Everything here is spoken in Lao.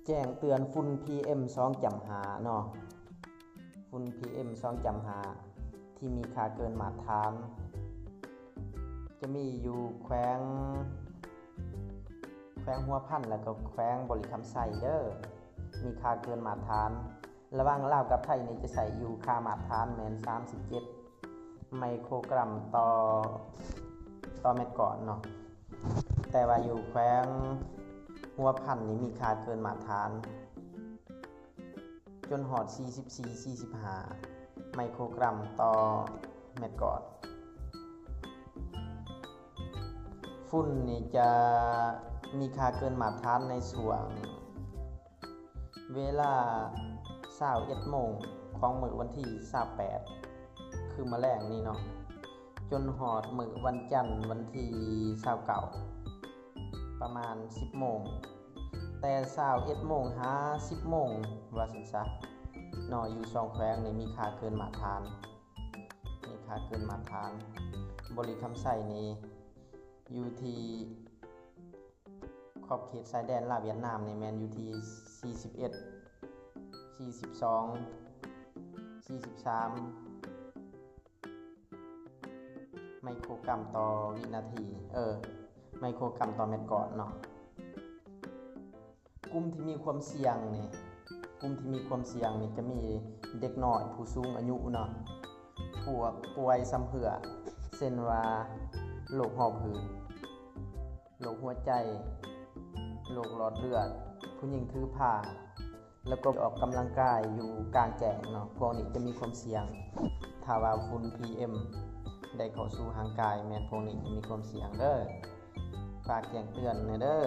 ແຈ້ງເຕືອນຝຸ່ນ ພີເອັມ ສອງຈຸດຫ້າ ເນາະ, ຝຸ່ນ ພີເອັມ ສອງຈຸດຫ້າ ທີ່ມີຄ່າເກີນມາດຕະຖານ ຈະມີຢູ່ແຂວງ ແຂວງຫົວພັນ ແລ້ວກໍແຂວງບໍລິຄຳໄຊເດີ້ ມີຄ່າເກີນມາດຕະຖານ. ລະຫວ່າງລາວກັບໄທນີ້ຈະໃຊ້ຢູ່ຄ່າມາດຕະຖານແມ່ນ ສາມສິບເຈັດ ໄມໂຄຣກຣາມຕໍ່ ຕໍ່ແມັດກ້ອນເນາະ, ແຕ່ວ່າຢູ່ແຂວງຫົວພັນນີ້ມີຄ່າເກີນມາດຕະຖານ ຈົນຮອດ ສີ່ສິບສີ່ ສີ່ສິບຫ້າ ໄມໂຄຣກຣາມຕໍ່ແມັດກ້ອນ. ຝຸ່ນນີ້ຈະມີຄ່າເກີນມາດຕະຖານໃນຊ່ວງ ເວລາ ຊາວເອັດໂມງ ຂອງມື້ວັນທີ ຊາວແປດ ຄືມື້ແລງນີ້ເນາະ, ຈົນຮອດມື້ວັນຈັນ ວັນທີ ຊາວເກົ້າ ປະມານ ສິບໂມງ, ແຕ່ ຊາວເອັດໂມງ ຫາ ສິບໂມງ ວ່າຊັ້ນຊະເນາະ. ຢູ່ສອງແຂວງນີ້ມີຄ່າເກີນມາດຕະຖານ ມີຄ່າເກີນມາດຕະຖານ. ບໍລິຄຳໄຊນີ້ຢູ່ທີ່ ຂອບເຂດຊາຍແດນລາວຫວຽດນາມນີ້ແມ່ນຢູ່ທີ່ ສີ່ສິບເອັດ ສີ່ສິບສອງ ສີ່ສິບສາມ ໄມໂຄຣກຣາມຕໍ່ວິນາທີ ເອີ ໄມໂຄຣກຣາມຕໍ່ແມັດກ້ອນເນາະ. ກຸ່ມທີ່ມີຄວາມສ່ຽງນີ້ ກຸ່ມທີ່ມີຄວາມສ່ຽງນີ້ຈະມີເດັກນ້ອຍ, ຜູ້ສູງອາຍຸເນາະ, ພວກປ່ວຍຊຳເຮື້ອ ເຊັ່ນວ່າ ໂລກຫໍ່ຜືດ, ໂລກຫົວໃຈ, ໂລກຫຼອດເລືອດ, ຜູ້ຍິງຖືພາ ແລ້ວກໍອອກກຳລັງກາຍຢູ່ກາງແຈ້ງເນາະ, ພວກນີ້ຈະມີຄວາມສ່ຽງ. ຖ້າວ່າຝຸ່ນ ພີເອັມ ໄດ້ເຂົ້າສູ່ຮ່າງກາຍ ແມ່ນພວກນີ້ຈະມີຄວາມສ່ຽງເດີ້. ຝາກແຈ້ງເຕືອນແດ່ເດີ້.